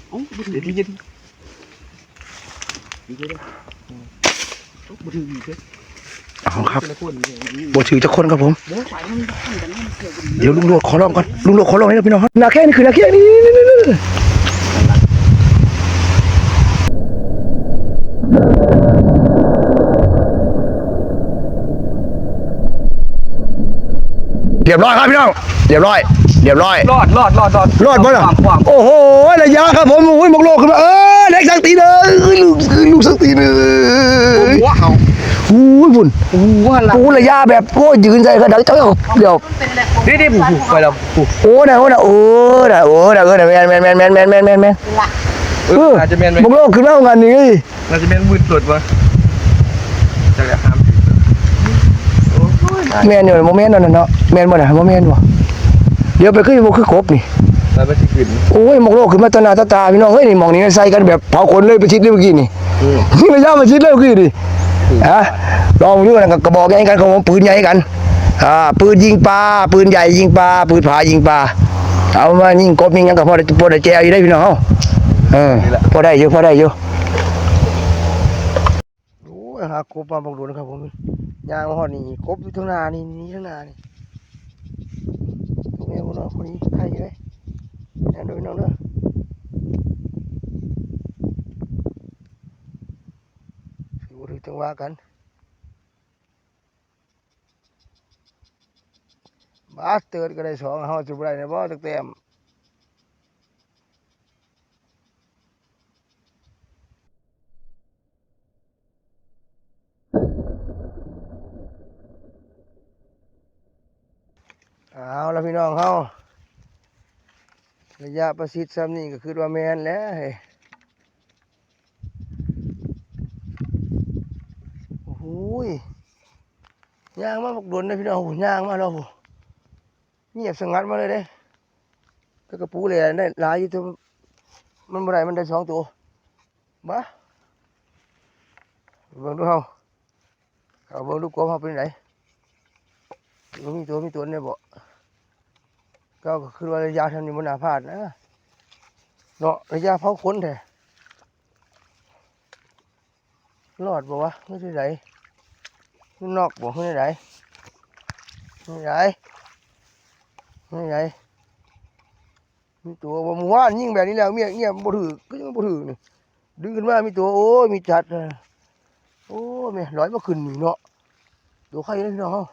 ເອົ້າ ບໍ່ຖືກ ເດ ເດ ເດ ບໍ່ຖືກອີກເດ້. ເອົາຄັບ ແຕ່ລະຄົນນີ້ ບໍ່ຖືກຈັກຄົນຄັບຜົມ. ບໍ່ໄປ ມັນພັນກັນ ມັນເກີດບໍ່ດີ. ດຽວລຸງໂລດຂໍລອງກ່ອນ ລຸງໂລດຂໍລອງໃຫ້ເດີພີ່ນ້ອງ. ໜ້າແຂ້ງນີ້ຄືໜ້າແຂ້ງນີ້ ນີ້ ນີ້ ນີ້ ນີ້. ຮຽບຮ້ອຍຄັບພີ່ນ້ອງ ຮຽບຮ້ອຍ ຮຽບຮ້ອຍ. ລອດ ລອດ ລອດ ລອດ ລອດບໍ່ລະ? ຂວາງ ຂວາງ. ໂອ້ໂຫ ໄລຍະຄັບຜົມ. ໂອ້ຍ ໝາກໂລຂຶ້ນມາ ເອີ ເດັກສັກຕີນເອີຍ ລູກ ລູກສັກຕີນເອີຍ. ໂອ້ໂຫ ເອົາ ໂອ້ຍ ພຸ້ນ ໂອ້ໂຫ ລະຍະແບບ ໂອ້ຍ ຢືນໃສ່ຂະດາດເຈົ້າ ດຽວ ນີ້ ນີ້ ຜູ້ ຜູ້ ໄປແລ້ວ ຜູ້. ໂອ້ ນະ ໂອ້ ນະ ເອີ ນະ ເອີ ນະ ເອີ ນະ ແມ່ນ ແມ່ນ ເອີ ໜ້າຈະແມ່ນ ໝາກໂລຂຶ້ນມາງານນີ້. ໜ້າຈະແມ່ນວືດລົດວະ ຈັກແລ້ວຫາມ. ໂອ້ຍ ແມ່ນຢູ່ ບໍ່ແມ່ນອັນນັ້ນເນາະ ແມ່ນບໍ່ນະ ບໍ່ແມ່ນບໍ່? ດຽວໄປຄືບໍ່ຄືກົບນີ້ ແລ້ວມັນຊິຂຶ້ນ. ໂອ້ຍ ໝາກໂລຂຶ້ນມາຕໍ່ໜ້າຕໍ່ຕາພີ່ນ້ອງເອີຍ. ນີ້ ໝ່ອງນີ້ໃສ່ກັນແບບເຜົາຂົນເລີຍ ປະຊິດເລີຍເມື່ອກີ້ນີ້. ອືມ ໄລຍະປະຊິດເລີຍເມື່ອກີ້ນີ້. ອືມ ຮະ ລອງດູນະ ກະບອກໃຫຍ່ກັນ ຂອງ ປືນໃຫຍ່ກັນ. ອ່າ ປືນຍິງປາ ປືນໃຫຍ່ຍິງປາ ປືນຜາຍິງປາ. ເອົາມາຍິງກົບຍິງຫຍັງກະພໍໄດ້ ພໍໄດ້ແຈ່ວຢູ່ເດ້ພີ່ນ້ອງເຮົາ. ເອີ ນີ້ລະ ພໍໄດ້ຢູ່ ພໍໄດ້ຢູ່. ໂອ້ຍ ຫາກົບມາບັກດົນຄັບຜົມ. ຍ່າງມາຮອດນີ້ ກົບຢູ່ທາງໜ້ານີ້ ນີ້ທາງໜ້ານີ້. ຕົງແມ່ບໍ່ເນາະ ພໍດີໄຂ່ເດ້. ແມ່ນເດີພີ່ນ້ອງເດີ. ຖືວ່າຖືກຈັງຫວະກັນ. ບາດເຕີດກະໄດ້ສອງ ເຮົາຊິບໍ່ໄດ້ແດ່ບໍ່ຈັກແຕ້ມ. ເອົາລະພີ່ນ້ອງເຮົາ ໄລຍະປະຊິດຊ່ຳນີ້ກະຄຶດວ່າແມ່ນແຫຼະ. ໂອ້ໂຫ ຍ່າງມາບັກດົນເດ້ພີ່ນ້ອງ ຍ່າງມາແລ້ວ ງຽບສະຫງັດມາເລີຍເດ້. ແຕ່ກະປູແຫຼະໄດ້ຫຼາຍຢູ່ ແຕ່ມັນບໍ່ໄດ້ ມັນໄດ້ສອງໂຕ. ບາ ເບິ່ງດູເຮົາ ເອົາເບິ່ງດູກົບເຮົາເປັນໃດ ມີໂຕ ມີໂຕແນ່ບໍ່? ເຮົາກະຄຶດວ່າໄລຍະຊ່ຳນີ້ບໍ່ໜ້າພາດນະ ເນາະ ໄລຍະເຜົາຂົນແທ້. ລອດບໍ່ວະ ຄືຊິໄດ ມັນນອກບໍ່ ຄືໃດ ຄືໃດ ຄືໃດ. ມີໂຕບໍ່? ມື້ວານຍິງແບບນີ້ແລ້ວ ເມຍງຽບບໍ່ຖືກ ຄືຍັງບໍ່ຖືກນີ້. ດຶງຂຶ້ນມາມີໂຕ ໂອ້ຍ ມີຈັດ. ໂອ້ຍ ແມ່ ລອຍມາຂຶ້ນນີ້ເນາະ. ໂຕໄຂ່ເດ້ພີ່ນ້ອງເຮົາ